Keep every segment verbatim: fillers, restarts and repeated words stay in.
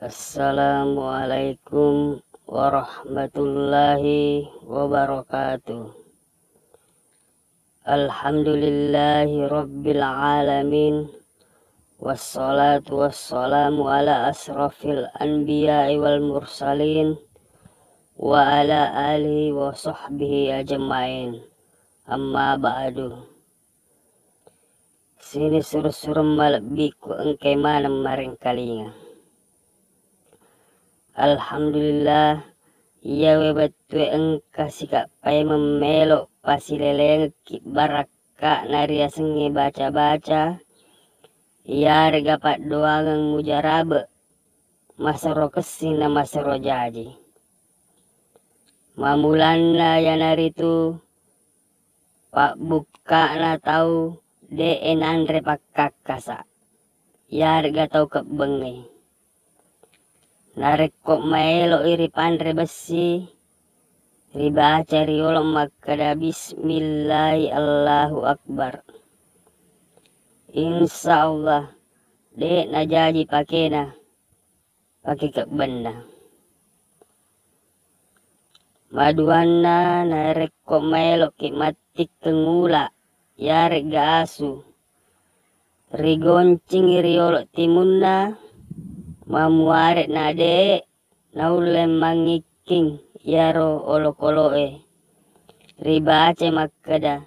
Assalamualaikum warahmatullahi wabarakatuh. Alhamdulillahi rabbil alamin. Wassalatu wassalamu ala asrafil anbiya'i wal mursalin wa ala alihi wa sahbihi ajma'in. Amma ba'du. Sining suro-surong malebbiku engkai maneng marengkalinga. Alhamdulillah, iyawe wettue engka sikappaimeng melo pasilelengekki barakka'na riasengnge baca-baca, iyarega paddoangeng mujarabe, masero kessing na masero jaji. Mamulanna iyanaritu pabbukka'na tau de'e nanre pakkakkasa, iyarega tau kebbengnge. Narekko maelo'i ripanre bessi, ribaca riolo makkeda, "Bismillahi Allahu Akbar." Insya Allah, de' najaji pakena, pake kebbenna. Maduanna, narekko maelo'ki mattikkeng ula, iyarega asu, rigoncingi riolo timunna, mamuare na de' naulle mangikking iyaro olokolo'e. Ribaca makkeda,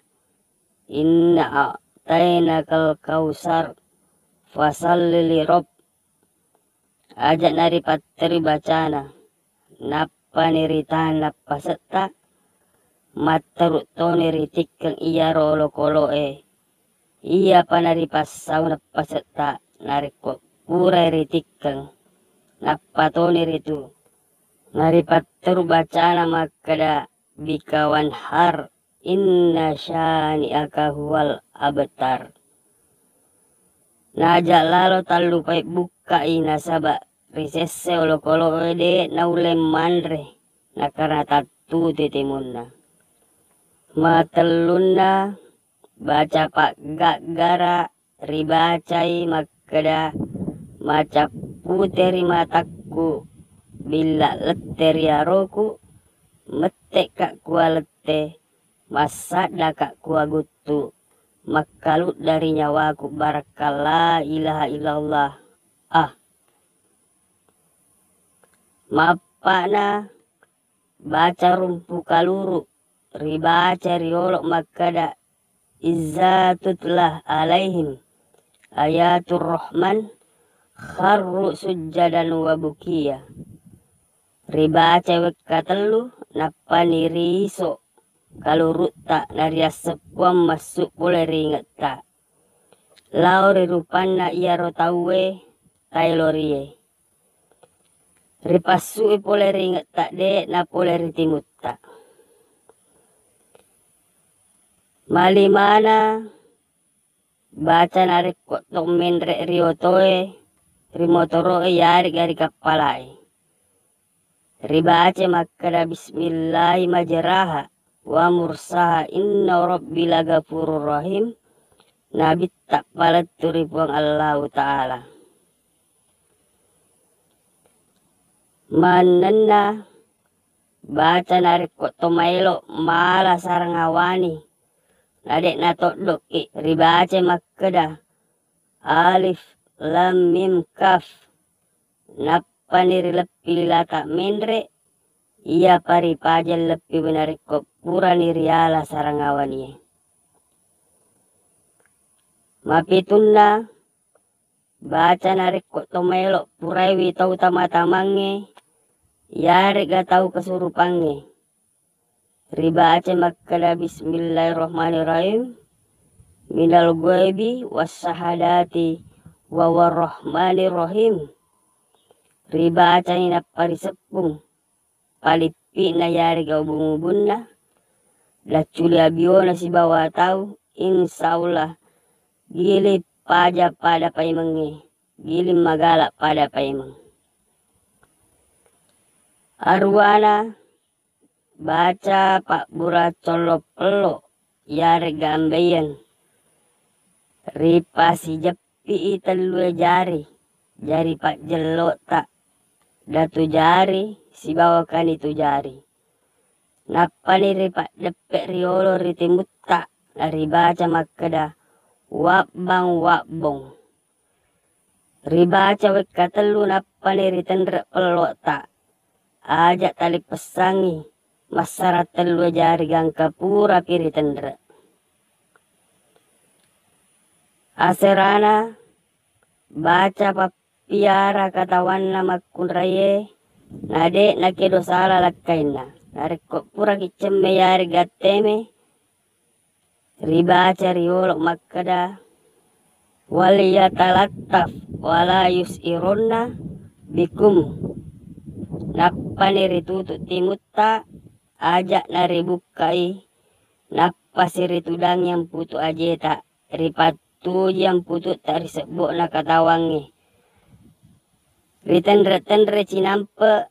"Inna a'tainakal kausar, fasalli li rabb." Aja' naripatterui bacana, nappani ritaneng pase'ta, matteru toni ritikkeng iyaro olokolo'e. Iyapa naripassauneng pase'ta, narekko purai ritikkeng, nappa toni ritu naripatteru bacana makkeda, "Bika wanhar, inna syani'aka huwal abtar." Naja' lalo tallupai bukka'i, nasaba' risesse olokolo'e de' naulle manre, nakarena tattutu timunna. Matellunna, baca paggaggara' ribacai makkeda, "Macappute ri matakku, billa' lette ri aroku, mette'ka' kualette, massaddaka' kuaguttu, makkaludda ri nyawaku barakka' la ilaha illallah." Ah. Mappa'na, baca rumpu kaluru', ribaca riolo makkeda, "Izza tutla alaihim ayatur rahman, kharru sujjadan wa bukiya." Ribaca wekka tellu, nappani riiso' kaluru'ta nariasseppuang massu' pole ri inge'ta. Lao ri rupanna iyaro tauwe taelorie. Ripassu'i pole ri inge'ta de' napole ri timutta. Malimana, baca narekko to' menre' ri otoe, ri motoro'e, iyarega ri kappala'e. Ribaca makkeda, "Bismillahi majraha wa mursaha, inna rabbi lagafurur rahim." Nabitta palettu ri Puang Allahu Ta'ala. Mannenna, baca narekko to maelo mala sarang awani, na de' natoddoki, ribaca makkeda, "Alif lam mim kaf." Nappani rileppi lilata menre', iyapa ripajeng leppiwi narekko purani riala sarang awanie. Mapitunna, baca narekko to maelo puraiwi tau tama-tamangnge, iyarega tau kesurupangnge. Ribaca makkeda, "Bismillahirrahmanirrahim. Minal ghaibi was syahadati wa warrahmanirrahim." Ribacani nappa riseppung palippi'na iyarega ubung-ubunna, lacculi abiona sibawa tau, insya Allah giling paja pada paimengnge, giling magala pada paimeng. Aruwana, baca pabbura collong pello, iyarega ambeien. Ripasijeppi'i tellue jari, jari pajjello'ta, Datu Jari sibawa Kanitu Jari. Nappani ripaddeppe riolo ri timutta, naribaca makkeda, "Wabbang wabbong." Ribaca wekka tellu, nappani ritenre pello'ta. Aja talipessangi, massara tellu jari gangka purapi ritenre. Aserana baca pappiara katawanna makkunraie, na de'na kedo sala lakkainna. Narekko puraki cemme yarega teme, ribaca riolo makkeda, "Wal yatalattaf wala yusironna bikum." Nappani ritutu timutta, aja naribukkai, nappasi ritudangi amputu ajeta, ripattuji ampututta ri sebbo'na katawangnge. Ritenre-tenre cinampe,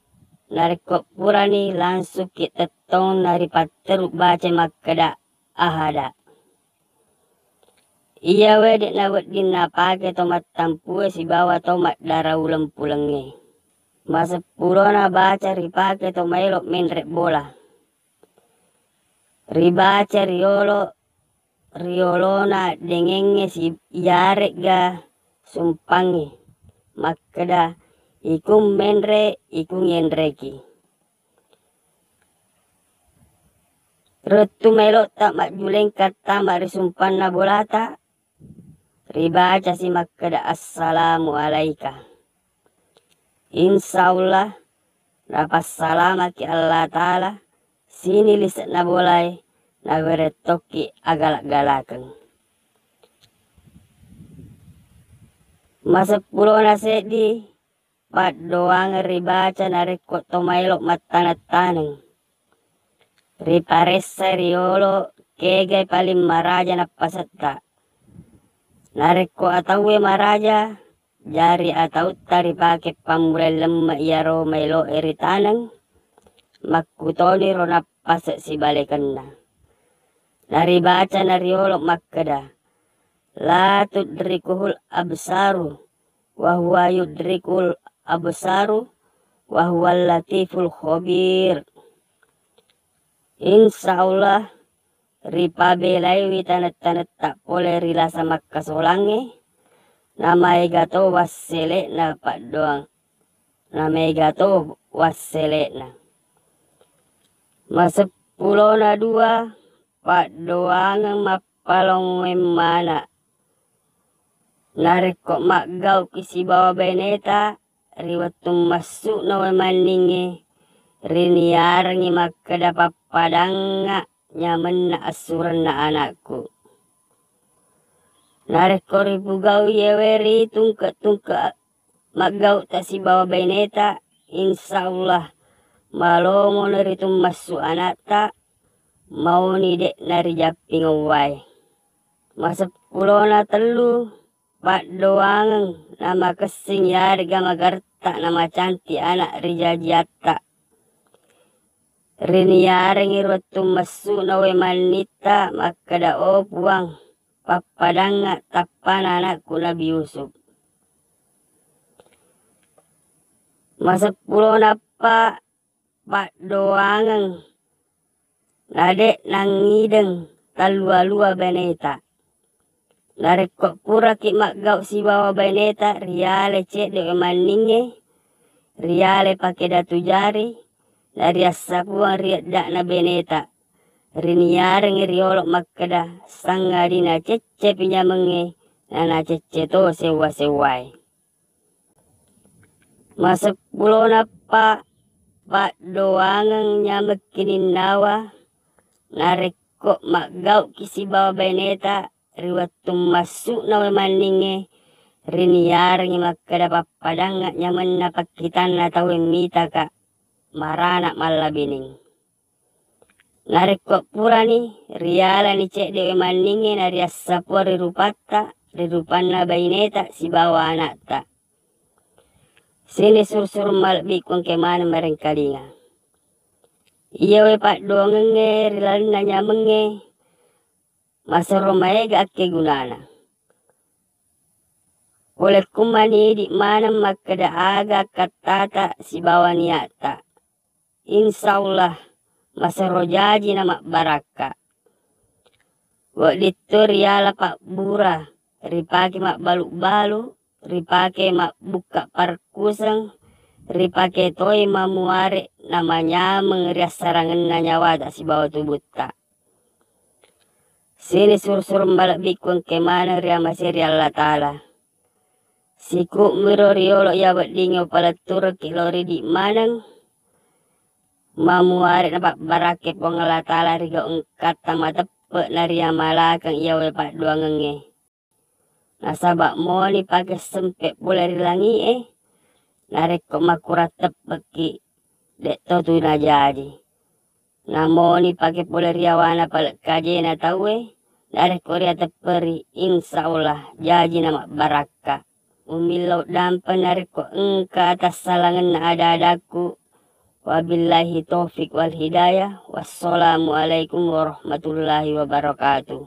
narekko purani langsukki tettong naripatteru baca makkeda, "Ahada." Iyawe de'na wedding napake to mattampue sibawa to maddara uleng pulengnge. Maseppulona baca ripake to maelo menre bola. Ribaca riolo, riolona dengengnge si-, iyaregga sumpangnge makkeda, "Ikung menre, ikung yenreki." Rettu maelotta majjuleng kattama ri sumpanna bolata, ribacasi makkeda, "Assalamu alaika." Insya Allah, napassalamaki Allah Ta'ala, sini lise'na bolae, nawerettokki agala-galakeng. Maseppulona seddi, paddoangeng ribaca narekko to maelo mattaneng-taneng. Riparessa riolo kegai paling maraja nappasetta. Narekko atauwe maraja, jari atautta ripake pammulai lemme iyaro maeloe ritaneng, makkutoniro nappase sibalekenna. Naribaca nariolo makkeda, "La tudrikuhul absaru, wa huwa yudrikul absaru, wa huwal latiful khabir." Insya Allah, ripabelaiwi taneng-tanetta pole ri lasa makkasolangnge, namaega to wassele'na paddoang, namaega to wassele'na. Maseppulona dua, paddoangeng mappalongeng mana. Narekko maggau'ki sibawa baineta ri wettu massu'na wae manningnge, riniarengngi makkeda pappadangnga nyamenna assurenna anakku. Narekko ripugau iyewe ri tungke-tungke maggau'ta sibawa baineta, insya Allah malomono ritu massu anakta, mauni de'na rijappingeng wae. Maseppulona tellu, paddoangeng namakessing yarega magarta namacanti anak rijajiatta. Riniarengngi ri wettu massu'na wae mannitta makkeda, "O Puang, pappadangnga tappana anakku Nabi Yusuf." Maseppulona eppa, paddoangeng nade nangngideng tallua-lua baineta. Narekko puraki maggau sibawa baineta, riale cedde manningnge, riale pake datu jari, nariassapuang ri edda'na baineta. Riniarengngi riolo makkeda, sangadinna ceccepi nyamengnge, nanacecce to sewwa-sewwae. Maseppulona eppa, paddoangeng nyameng kininnawa, narekko maggau'ki sibawa baineta ri wettu massu'na wae manningnge, riniarengngi makkeda pappadangnga nyamenna pakkitanna tauwe mitaka, marana mallabining. Narekko purani, rialani cedde wae manningnge nariassapuang ri rupatta, ri rupanna baineta sibawa anakta. Sini suru-suru malebbiku engke maneng marengkalinga. Iyawe paddoangengnge ri lalenna nyamengnge, masero maega akkegunana. Polekku manidi maneng makkeda aga kattata sibawa niatta. Insyaallah masero jaji na mabbarakka. Wedditto riala pabbura, ripake mabbalu-balu, ripake mabbukka parkuseng, ripake toi mamuare namanyameng riassarangenna nyawata sibawa tubutta. Sini suru-suru malebbiku engke maneng riamaseri Allah Ta'ala. Siku'miro riolo iya weddingnge upaletturekki lao ridi maneng, mamuare napabbarakke Puang Allah Ta'ala ri gau engkatta mateppe nariamalakeng iya wae padduangengnge. Nasaba moni pake sempe pole ri langi'e, narekko makurang teppekki, de'to tu najaji. Namoni pake pole ri yawana pale kajena tauwe, narekko riatepperi, insyaallah jaji na mabbarakka. Umillau dampeng narekko engka atassalangenna ada-adakku. Wabillahi taufik wal hidayah. Wassalamualaikum warahmatullahi wabarakatuh.